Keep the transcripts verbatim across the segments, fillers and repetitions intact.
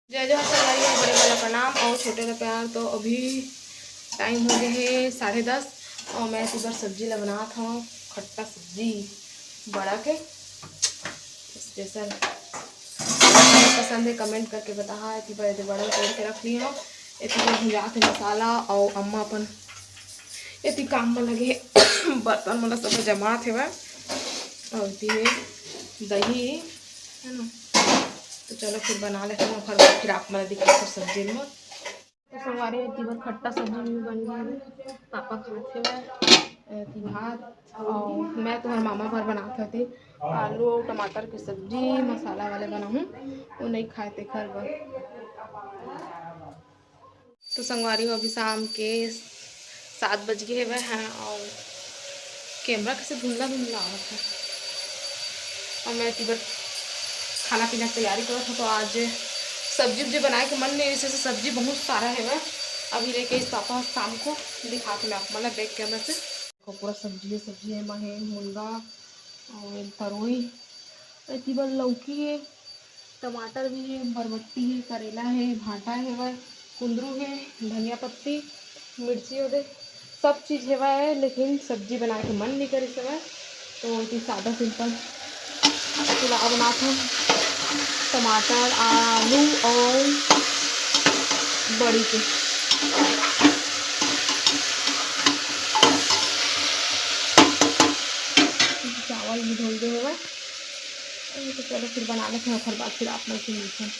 जय जोहार संगवारी हो, बड़े वाला प्रणाम और छोटे ला प्यार। तो अभी टाइम हो गए है साढ़े दस और मैं इसी बार सब्जी ला बनात हूँ, खट्टा सब्जी बड़ा के। स्पेशल पसंद है कमेंट करके बताहा। इसी बार बड़ा तोड़ के रख ली हूँ, इसी बार भुंजात है मसाला और अम्मा अपन एती काम में लगे हे। बर्तन मन ला सब जमात हेवय। और एती हे दही, है ना? तो चलो फिर बना लेते हैं, ओकर बाद फिर आप मन ला दिखाते हैं सब्जी में। तो संगवारी, एती बर खट्टा सब्जी भी बन गया है, पापा खात हेवय। एती भात और मैं तो हर मामा बर बनात हती आलू और टमाटर के सब्जी, मसाला वाले बनाहूँ, वो नहीं खाए तेखर बर। तो संगवारी हो, अभी शाम के सात बज गए हेवय हैं और कैमरा कैसे धुंधला धुंधला आवत है। और मैं एती बर खाना पीना के तैयारी करत हूँ। तो आज सब्जी उब्जी बनाए के मन नहीं, इसे सब्जी बहुत सारा हेवय। अभी लेके इस पापा शाम को दिखा के मैं आप मतलब बैक कैमरा से। देखो पूरा सब्जी है, सब्जी है, माहे मुनगा और तरोई, एती बर लौकी है, टमाटर भी हे, बरबट्टी हे, करेला हे, भांटा हेवय, कुंदरू हे, धनिया पत्ती, मिर्ची ओदे, सब चीज हेवय, लेकिन सब्जी बनाए के मन नहीं करिस हेवय, तो एती सादा सिंपल पुलाव बनात हन, टमाटर, आलू और बड़ी के। चावल भी धोई दे हेवय। तो चलो फिर बना लेते हैं, ओकर बाद फिर आप लोग से मिलते हैं।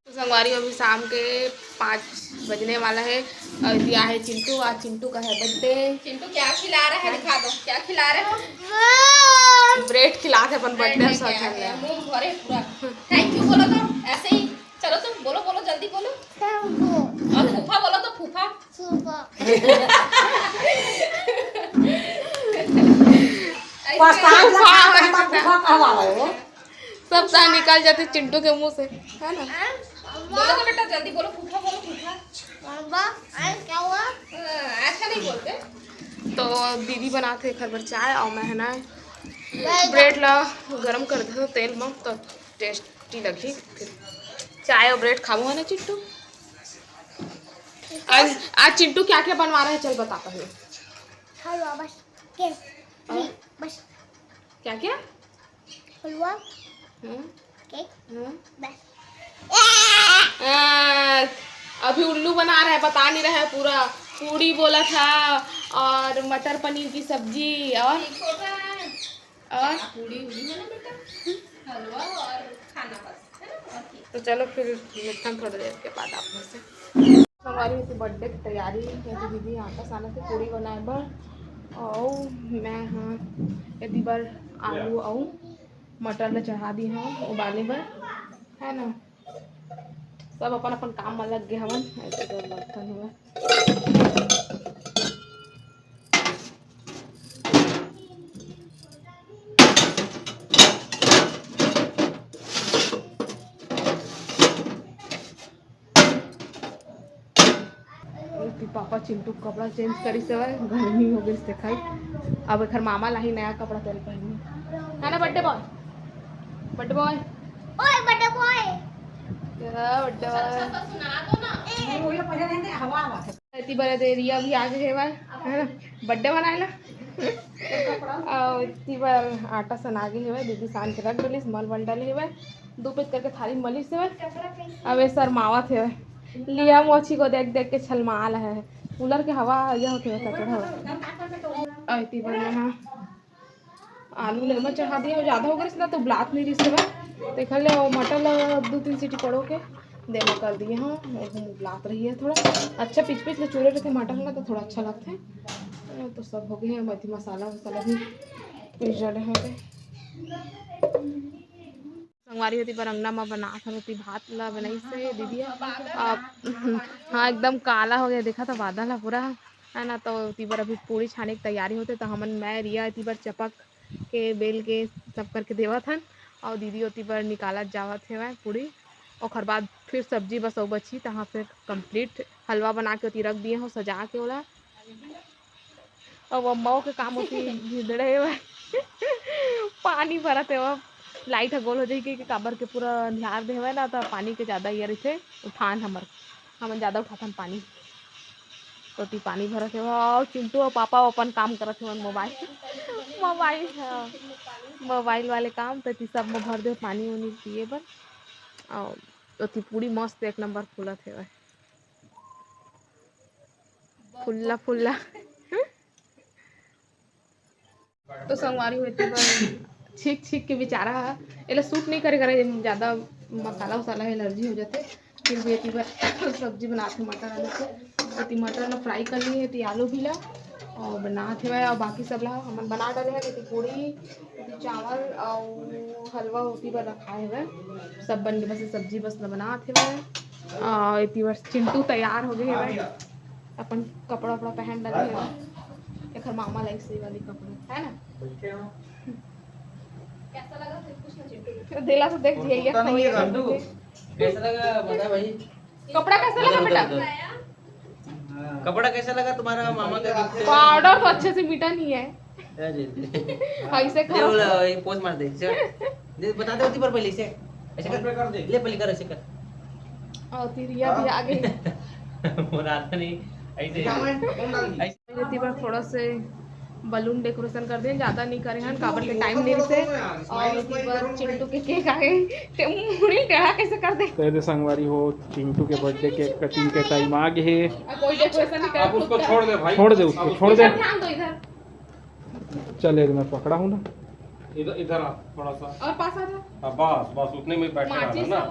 तो संगवारी, अभी शाम के पाँच बजने वाला है और ये है चिंटू। आज चिंटू का है बर्थडे। चिंटू क्या खिला रहा है, दिखा दो, क्या खिला रहे हो? ब्रेड खिला थे अपन बर्थडे। सब है, मुंह भरे पूरा। थैंक यू बोलो तो, ऐसे ही। चलो तुम बोलो, बोलो, जल्दी बोलो। और फूफा बोलो तो, फूफा। फूफा। ऐसे फूफा, फूफा, फूफा कहवा रहे हो? सब तार निकल जाते चिंटू के मुंह से, है ना? बोलो तो बेटा, जल्दी बोलो, फूफा बोलो, फूफा। बाबा, आज क्या हुआ? हाँ, ऐसा नहीं बोलते। तो दीदी बनाते एकर बर चाय और मैं है ना ब्रेड ला गरम कर देते तेल में, तो टेस्टी लगही। फिर चाय और ब्रेड खाबो, है ना चिंटू? आज, आज चिंटू क्या क्या बनवा रहा है, चल बता पहले। हलवा बस, केक, और? बस। क्या क्या? हलवा, हम्म। केक, हम्म। बस। आ, अभी उल्लू बना रहा है, बता नहीं रहा है पूरा। पूड़ी बोला था और मटर पनीर की सब्जी और, और पूड़ी हुई है ना बेटा, हलवा और खाना बस, है ना? और क्या? तो चलो फिर मिलते हैं थोड़ी देर के बाद आप लोग से। हमारी इसी बर्थडे की तैयारी है, तो दीदी आटा सानत हे पूड़ी बनाए बर, और मैं हाँ एती बर आलू अउ मटर ला चढ़ा दी हूँ उबाले बर, है ना। सब अपन अपन काम में लग गए हवन। ऐसे तो बर्तन हुआ। पापा चिंटू के कपड़ा चेंज करिस हवय, गर्मी हो गइस तेखर। अब एखर मामा लाही नया कपड़ा तेल पहनी, है ना बर्थडे बॉय? बर्थडे बॉय, ओए बर्थडे बॉय, बर्थडे बॉय। एती बर दे रिया भी आ गे हेवय, है ना, बर्थडे मनाए ला। अउ एती बर आटा सना गे हेवय, दीदी सान के रख डलिस, मल वल डले हेवय, दू पीस करके थाली मलिस हेवय। अब ये शर्मावत हेवय, लिया मोची को देख देख के छलमाल है, कूलर के हवा यह होथे कचरा हो। अउ एती बर मैं हा आलू ले मैं चढ़ा दिए, ज्यादा हो गइस ना तो ब्लात नहीं रिस बा, तेखर ले वो मटर ला दू तीन सीटी पड़ो के देना कर दिए। हाँ, वो ब्लात रही है थोड़ा अच्छा, पिच पिच ले चूरे रहते मटर ना तो थोड़ा अच्छा लगता है। तो सब हो गए हैं, मेथी मसाला वसाला भी पीस डले हैं। संगवारी होती पर अंगना में बनात हन, होती भात ला बनाइस हे दीदी ह। अब हाँ, एकदम काला हो गया, देखा था बादल है पूरा, है ना। तो एती बर अभी पूड़ी छाने की तैयारी होते, तो हमन, मैं, रिया एती बर चपक के बेल के सब करके देवत हन, और दीदी ओती बर निकालत जावत हेवय पूड़ी। ओखर बाद फिर सब्जी बस अउ बची, तहाँ फिर कंप्लीट हलवा बना के ओती रख दिए हो सजा के ओला। अब अम्माओं के काम होती गिदड़े हेवय। पानी भरत हेवय, लाइट ह गोल हो जाही कि काबर के पूरा अंधियार दे हवय ना, त पानी के जादा ये रहिथे, उफान हमर, हमन जादा उठाथन पानी। ओती पानी भरत हेवय, अउ चिंटू अउ पापा अपन काम करत हेवन, मोबाइल, मोबाइल, हाँ, मोबाइल वाले काम। त एती सब म भर दे पानी उनी पिए बर। अउ ओती पूरी मस्त एक नंबर फूलत हेवय, फुल्ला फुल्ला। तो संगवारी हो, एती बर छींक छींक के बेचारा ह, एला सूट नहीं करे, करे जादा मसाला उसाला एलर्जी हो जाथे। फिर भी एती बर सब्जी बनाथे मटर आलू के। एती मटर ला फ्राई कर लिए, एती आलू भी ला और बनात हेवय, और बाकी सब ला हमन बना डाले हन। एती पूड़ी, एती चावल और हलवा ओती बर रखाए हवय। सब बन के बस सब्जी बस ला बनात हेवय। और एती बर चिंटू तैयार हो गए हवय। अपन कपड़ा उपड़ा पहन डाले हे। एकर मामा लाइक से वाली कपड़ा, है ना? बैठे हो। कैसा लगा फिर कुछ ना चिंटू? तो देला तो देख और दिया, ये पता नहीं है कोई नंदू, कैसा लगा बता भाई? कपड़ा कैसा लगा उधर, बेटा? उधर। हाँ। कपड़ा कैसा लगा तुम्हारा मामा का गिफ्ट? पाउडर तो अच्छे से मिटा नहीं है। अरे, ऐसे ले, खराब। ले, ये पोज मार दे, चल। ले, बता दे, उसी पर पहले इसे। ऐसे कर। कर दे। ले, पहले कर, ऐसे कर। और तिरिया भी आ गई। वो रात नहीं, ऐसे। क्या मैं कौन डाल दी? ऐसे। एती बर थोड़ा से बलून डेकोरेशन कर दे, ज्यादा नहीं करे हन, काबर के टाइम नहीं रहिसे। और एती बर चिंटू के केक आ गई, ते मुड़ी टेढ़ा कैसे कर दे? तो ये दे संगवारी हो, चिंटू के बर्थडे केक कटिंग के टाइम आ गए हे। कोई डेकोरेशन नहीं करे, आप उसको छोड़ दे भाई। छोड़ दे उसको, छोड़ दे। ध्यान दो इधर। चल, ये मैं पकड़ा हूँ ना। इधर, इधर आ, थोड़ा सा। और पास आ जा। हाँ, बस, बस, उतने में बैठे रहना माचिस ना। हो।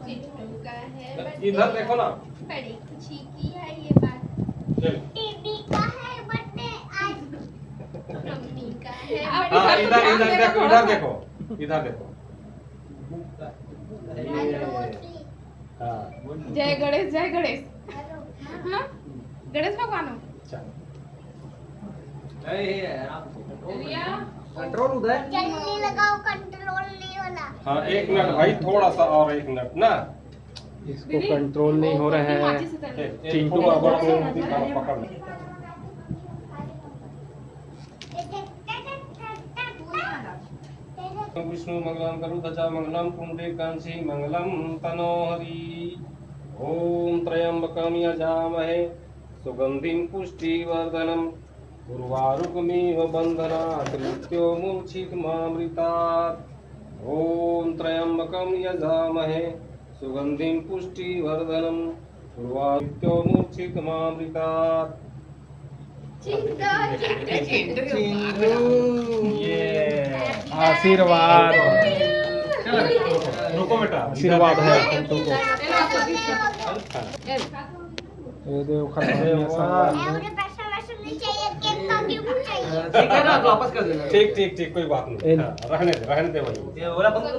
चिंटू का है बर्थडे। इधर देखो ना। बड़ी खुशी की है ये बात। चल। टीवी का है बर्थडे आज। मम्मी का है हाँ, बर्थडे। इधर, इधर देखो, इधर देखो, इधर देखो। ये, हाँ। जय गणेश, जय गणेश। हाँ? गणेश भगवान हो। अच्छा। ए, ए, आराम से, control रिया। Control उधर। जल्दी लगाओ, कंट्रोल नहीं होला। हाँ, एक मिनट भाई, थोड़ा सा और एक मिनट ना। इसको दीदी, कंट्रोल नहीं हो रहा है। माचिस उतार ले। ए, ए, चिंटू बाबा को पकड़ ले। विष्णु मंगलम करुध्वजा मंगलम पुंडरीकाक्षी मंगलम तनो हरि। ओम त्र्यंबकम यजामहे सुगंधिम पुष्टिवर्धनम उर्वारुकमिव बंधनात् मृत्योर्मुक्षीत् मामृतात्। ओम त्र्यंबकम यजामहे सुगंधिम पुष्टिवर्धनम उर्वारुकमिव मृत्योर्मुक्षीत् मामृतात्। चिंटू, चिंटू, चिंटू। ये। आशीर्वाद। चलो, रुको, रुको बेटा। आशीर्वाद है चिंटू को। ये देखो, खत्म हो गया सामान। मुझे पैसा वैसा नहीं चाहिए, केक का गिफ्ट चाहिए। ठीक है ना, तो वापस कर देना। ठीक, ठीक, ठीक, कोई बात नहीं। हाँ, रहने दे, रहने दे वही। ये वाला बंद कर।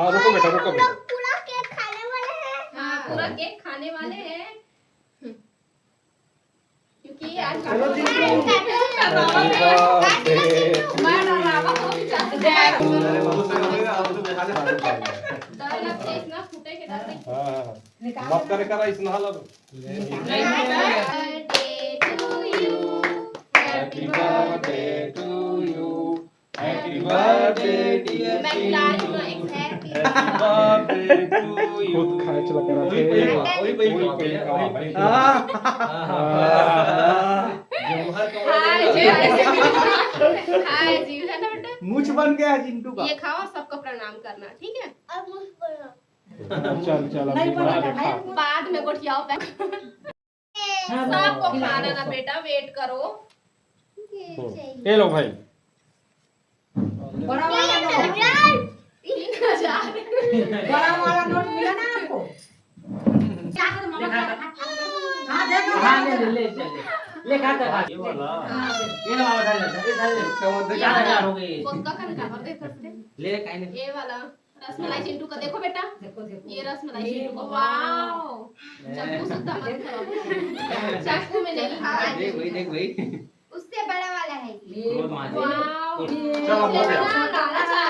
हाँ, रुको बेटा, रुको बेटा। पूरा केक खाने वाले हैं। हाँ, पूरा केक खाने वाले हैं। क्योंकि आज चलो जी। मैं डरा रहा हूँ। अरे, वो तो हो गया, अब तो बिठा ले। डर लगता है, इतना फूटे के डर लगता है। हाँ, हाँ। मत करे करा, इस नहा लो। Happy birthday to you. Happy birthday to you. Happy birthday, dear मैं खिला रही हूँ ना, Chintu. Exactly. Happy birthday to you। खुद खाए चला करा वही थे। पहली बार, वही पहली बार। वही पहली बार। हाँ। हाँ। हाय, जी, हाय, जी, है ना बेटा? मूछ बन गया है चिंटू का। ये खाओ, सबको प्रणाम करना, ठीक है? अब मुझ पर चल, चल, अब नहीं, नहीं बना बना दे, खा। बाद में गोठियाओ पे। हाँ, सबको खिला खाना दो ना सब। बेटा, wait करो। हम्म। ये लो भाई। बड़ा वाला नोट। तीन हजार। बड़ा वाला नोट मिला ना आपको? हाँ, दे दो। हाँ, ले, ले, ले, ले, ले। ले, खा, खा, खा। ये वाला? हाँ, दे। ये वाला उठा ले, उठा ले। चार हजार हो गए। उसका कल cover दे सकते। ले, काहे नहीं? ये वाला। रसमलाई चिंटू का देखो बेटा, देखो, देखो। ये रसमलाई ये चिंटू का, वाह। वाओ। चाकू सुद्धा मत खाओ। चाकू में नहीं। हाँ, देख भाई, देख भाई। उससे बड़ा वाला है ये। ये क्रोध मार। वाओ। चलो, हो गया। चलो, लाला।